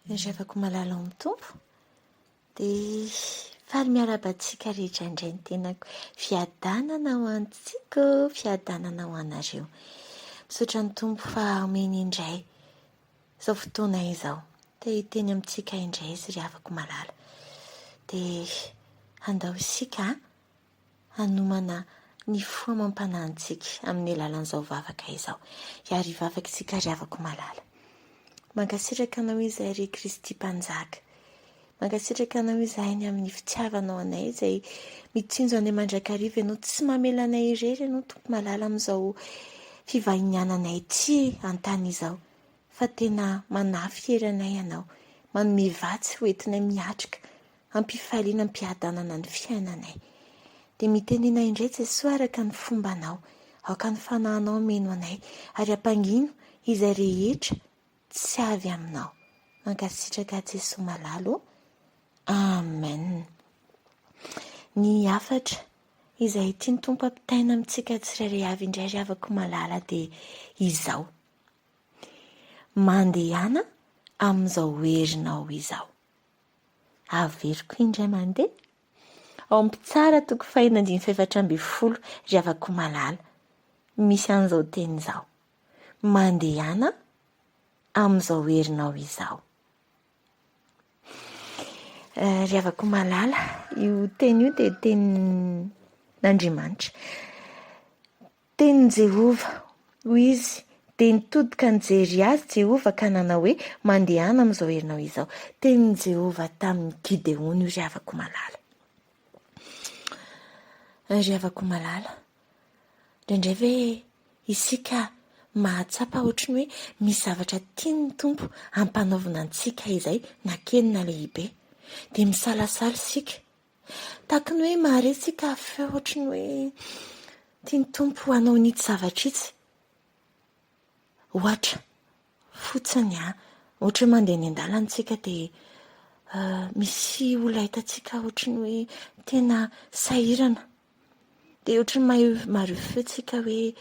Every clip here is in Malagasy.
Ry havako malala ao amin'ny Tompo, dia faly miarahaba antsika rehetra indray ny tenako. Fiadanana ho antsika, fiadanana ho anareo. Misaotra ny Tompo fa omeny indray izao fotoana izao. Te hiteny amintsika indray izy ry havako malala. Dia handao isika hanomana ny fo amam-panahintsika amin'ny alalan'izao vavaka izao. Hiary hivavaka isika ry havako malala. Mankasitraka Anao izahay ry Kristy Mpanjaka. Mankasitraka Anao izahay ny amin'ny fitiavanao anay izay mitsinjo anay mandrakariva Ianao. Tsy mamela anay irery Ianao Tompo malala amin'izao fivahiniananay ety an-tany izao fa tena manafy hery anay Ianao, manome vatsy ho entinay miatrika Ampifaliana am-piadanana ny fiainanay. Dia mitenena indray Jesoa araka ny fombanao. Aoka ny Fanahinao hameno anay ary ampangino izay rehetra tsy avy aminao. Mankasitraka Jesoa malala ô. Amen. Ny hafatra izay tian'ny Tompo ampitaina amintsika tsirairay avy indray ry havako malala dia izao. Mandehana amin'izao herinao izao. Averiko indray mandeha. Ao amin'ny Mpitsara toko faheno andininy fahefatra ambin'ny folo, ry havako malala, misy an'izao teny izao, Mandehana amin'izao herinao izao. Eh, ry havako malala, io teny io dia tenin'Andriamanitra. Tenin'i Jehovah, hoy izy, dia nitodika nijery azy Jehovah ka nanao hoe, Mandehana amin'izao herinao izao. Tenin'i Jehovah tamin'i Gideona io, ry havako malala. Ry havako malala, indraindray ve isika mahatsapa ohatry ny hoe misy zavatra tian'ny Tompo hampanaovina antsika izay na kely na lehibe? Dia misalasala isika. Tahaka ny hoe mahare isika feo ohatry ny hoe tian'ny Tompo hanao an'itsy zavatra itsy. Ohatra fotsiny an, ohatra hoe mandeha eny an-dalana isika dia misy olona hitantsika ohatry ny hoe tena sahirana. Dia ohatry ny mahare feo isika hoe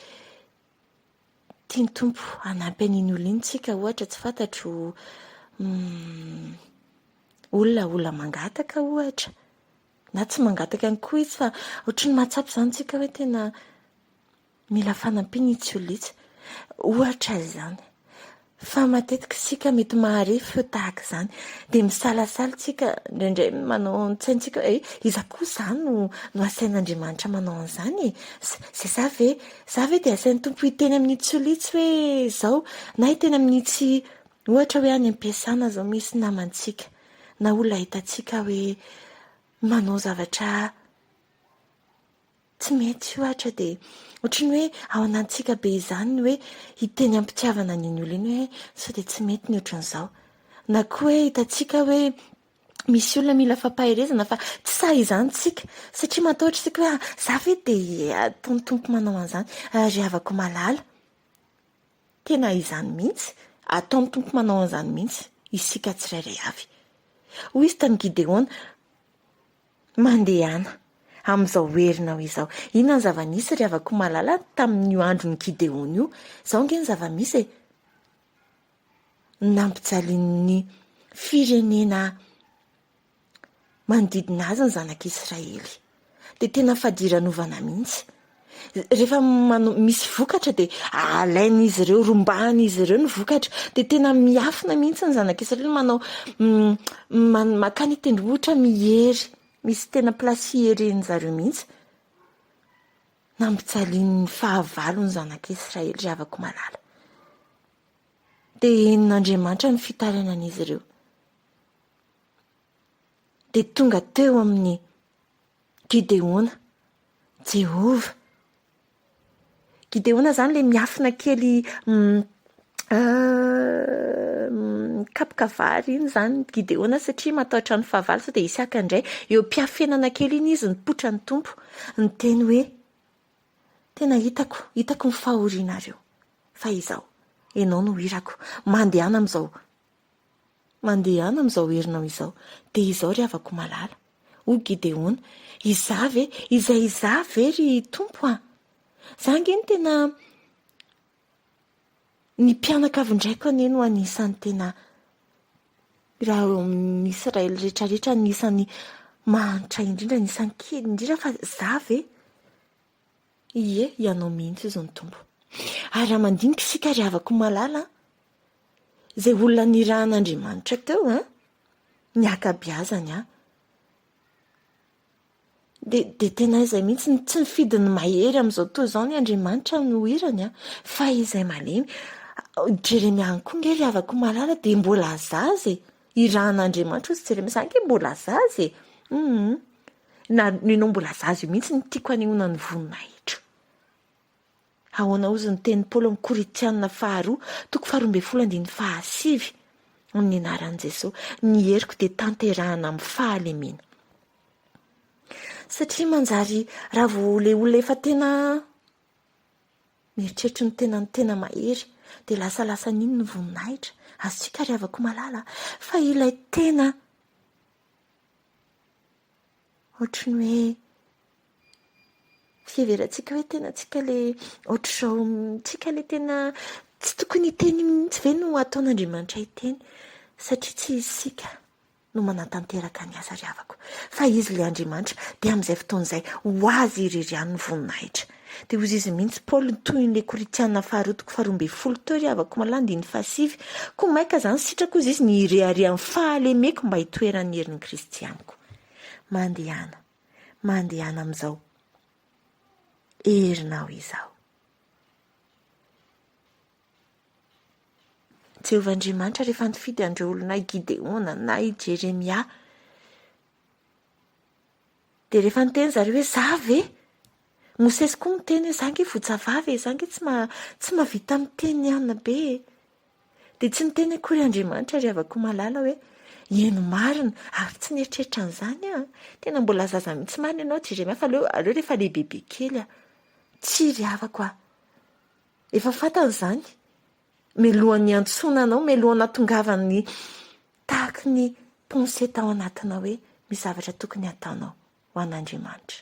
tian'ny Tompo hanampy an'iny olona iny tsika, ohatra tsy fantatro olona olona mangataka ohatra, na tsy mangataka ihany koa izy fa ohatry ny mahatsapa izany tsika hoe tena mila fanampiana itsy olona itsy, ohatra izany. Fa matetika isika mety mahare feo tahaka izany, dia misalasala isika indraindray manao an-tsaintsika hoe iza koa izaho no no asain'Andriamanitra manao an'izany e? Izay za ve? Za ve dia asain'ny Tompo hiteny amin'itsy olona itsy hoe izao na hiteny amin'itsy ohatra hoe any am-piasana izao misy namantsika na olona hitantsika hoe manao zavatra Tsy mety ohatra dia ohatry ny hoe ao anantsika be izany ny hoe hiteny am-pitiavana an'iny olona iny hoe sao dia tsy mety ny ohatran'izao. Na koa hoe hitantsika hoe misy olona mila fampaherezana fa tsy sahy izany tsika satria matahotra isika hoe za ve dia ataon'ny Tompo manao an'izany. Ry havako malala, tena izany mihitsy, ataon'ny Tompo manao an'izany mihitsy isika tsirairay avy. Hoy izy tamin'i Gideona, Mandehana, amin'izao herinao izao. Inona ny zava-nisy ry havako malala tamin'io andron'i Gideona io? Izao ange ny zava-misy e! Nampijalian'ny firenena manodidina azy ny zanak'Israely. Dia tena fadiranovana mihitsy. Rehefa manao, misy vokatra dia alain'izy ireo, rombahan'izy ireo ny vokatra. Dia tena miafina mihitsy ny zanak'Israely manao, mankany an-tendrombohitra miery. Misy tena place hieren'ny zareo mihitsy. Nampijalian'ny fahavalo ny zanak'Israely ry havako malala. Dia henon'Andriamanitra ny fitarainan'izy ireo. Dia tonga teo amin'ny Gideona, Jehovah. Gideona izany ilay miafina kely mikapoka vary iny izany Gideona satria matahotra ny fahavalo sao dia hisy haka indray. Eo am-piafenana kely iny izy nipoitra ny Tompo niteny hoe, tena hitako, hitako ny fahorianareo fa izao, ianao no irako, mandehana amin'izao Mandehana amin'izao herinao izao. Dia izao ry havako malala, hoy Gideona, izaho ve, izay izaho ve ry Tompo a? Izaho ange no tena, ny mpianakavin-draiko anie no anisan'ny tena Raha eo amin'ny Israely rehetrarehetra ny isan'ny mahantra indrindra, ny isan'ny kely indrindra fa za ve? Ie, ianao mihitsy hozy ny Tompo. Ary raha mandinika isika ry havako malala an, izay olona nirahan'Andriamanitra teo an, ny ankabeazany an, Dia dia tena izay mihitsy, tsy nifidy ny mahery amin'izao tontolo izao ny Andriamanitra no irany an, fa izay malemy. Jeremia ihany koa nge ry havako malala dia mbola zaza e! Irahan'Andriamanitra hozy Jeremia, za nge mbola zaza e! Hum, na ianao mbola zaza io mihitsy no tiako hanehoana ny voninahitro. Ahoana hozy ny tenin'i Paoly amin'ny Korintiana faharoa, toko faharoa ambin'ny folo andininy fahasivy, Amin'ny anaran'i Jesoa, ny heriko dia tanterahana amin'ny fahalemena. Satria manjary raha vao ilay olona efa tena mieritreritra ny tenany tena mahery dia lasalasan'iny ny voninahitra. Azontsika ry havako malala fa ilay tena ohatry ny hoe fiheverantsika hoe tena tsika ilay ohatr'izao tsika ilay tena tsy tokony hiteny mihitsy ve no ataon'Andriamanitra hiteny satria tsy isika no manatanteraka ny asa ry havako, fa Izy ilay Andriamanitra, dia amin'izay fotoana izay, ho Azy irery ihany ny voninahitra. Dia hozy Izy mihitsy, Paoly, ny tohin'ilay Korintiana faharoa toko faharoa ambin'ny folo teo ry havako malala, andininy fahasivy, koa mainka izany sitrako hozy Izy ny hirehareha amin'ny fahalemeko mba hitoeran'ny herin'i Kristy amiko. Mandehana, mandehana amin'izao herinao izao. Jehovah Andriamanitra rehefa nifidy an'ireo olona i Gideona na i Jeremia, dia rehefa niteny zareo hoe za ve? Mosesy koa niteny hoe za ange votsa vava e, za ange tsy ma- tsy mahavita miteny anona be e. Dia tsy niteny akory Andriamanitra ry havako malala hoe eny marina, ary tsy nieritreritra an'izany aho. Tena mbola zaza mihitsy marina ianao Jeremia fa aleo aleo rehefa lehibebe kely aho. Tsia ry havako a. Efa fantany izany. Mialohan'ny hiantsoana anao, mialohan'ny hahatongavan'ny tahaky ny pensée tao anatinao hoe misy zavatra tokony hataonao ho an'Andriamanitra.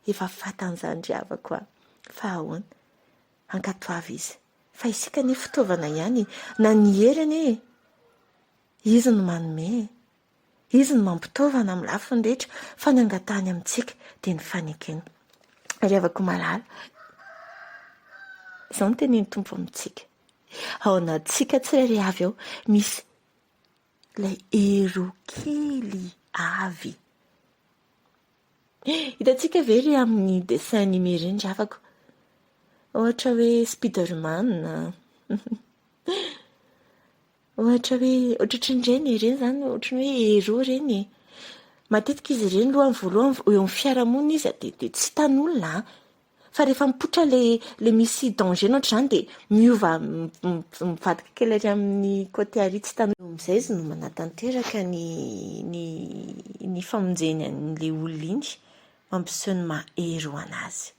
Efa fantany izany ry havako a! Fa ahoana? Ankatoavy izy. Fa isika anie fitaovana ihany e! Na ny hery anie e! Izy no manome e! Izy no mampitaovana amin'ny lafiny rehetra fa ny angatahany amintsika dia ny fanekena. Ry havako malala, izao no tenenin'ny Tompo amintsika. Ao anatintsika tsirairay avy ao misy ilay héros kely avy. Hitantsika ve ry amin'ny dessin animé ireny ry havako? Ohatra hoe Spiderman. Ohatra hoe, ohatrohatran'ireny e, ireny izany ohatran'ny hoe héros ireny e. Matetika izy ireny aloha amin'ny voalohany eo amin'ny fiarahamonina izy dia dia tsy hitan'olona an. Fa rehefa mipoitra ilay ilay misy danger na ohatr'izany dia miova mivadika kely ary amin'ny côté ary tsy hitan'olona. Amin'izay izy no manatanteraka ny ny ny famonjeny an'ilay olona iny, mampiseho ny maha héros an'azy.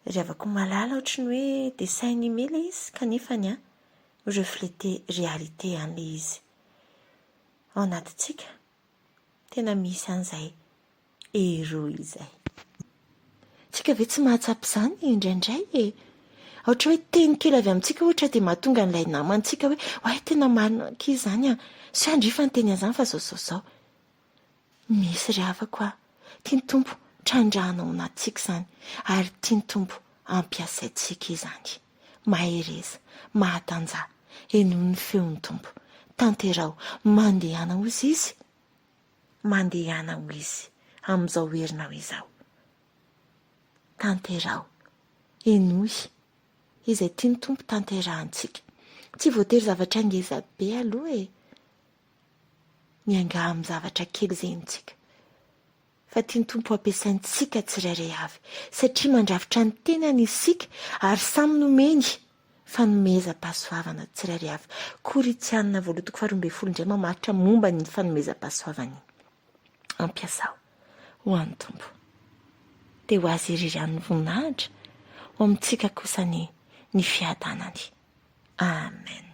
Ry havako malala ohatran'ny hoe dessin animé ilay izy kanefany an, mi-refleter réalité an'ilay izy ao anatintsika, tena misy an'izay héros izay. Tsika ve tsy mahatsapa izany indraindray e? Ohatra hoe teny kely avy amintsika ohatra dia mahatonga an'ilay namantsika hoe oay tena marina ankizy izany an, sao ndry fa niteny an'izany fa zao zao zao. Misy ry havako a! Tian'ny Tompo trandrahana ao anatintsika izany ary tian'ny Tompo ampiasaintsika izany. Mahereza, mahatanjaha, henoy ny feon'ny Tompo, tanteraho, mandehana hozy Izy, mandehana ho Izy amin'izao herinao izao. Tanteraho, henoy izay tian'ny Tompo tanterahantsika. Tsy voatery zavatra ngeza be aloha e! Miangaha amin'ny zavatra kely izay henontsika, fa tian'ny Tompo hampiasaintsika tsirairay avy, satria mandrafitra ny tenany isika ary samy nomeny fanomezam-pahasoavana tsirairay avy. Korintiana voalohany toko faharoa ambin'ny folo indray mamaritra momba ny fanomezam-pahasoavana iny. Ampiasao ho an'ny Tompo. Dia ho Azy irery ihany ny voninahitra, ho amintsika kosa anie ny fiadanany. Amen.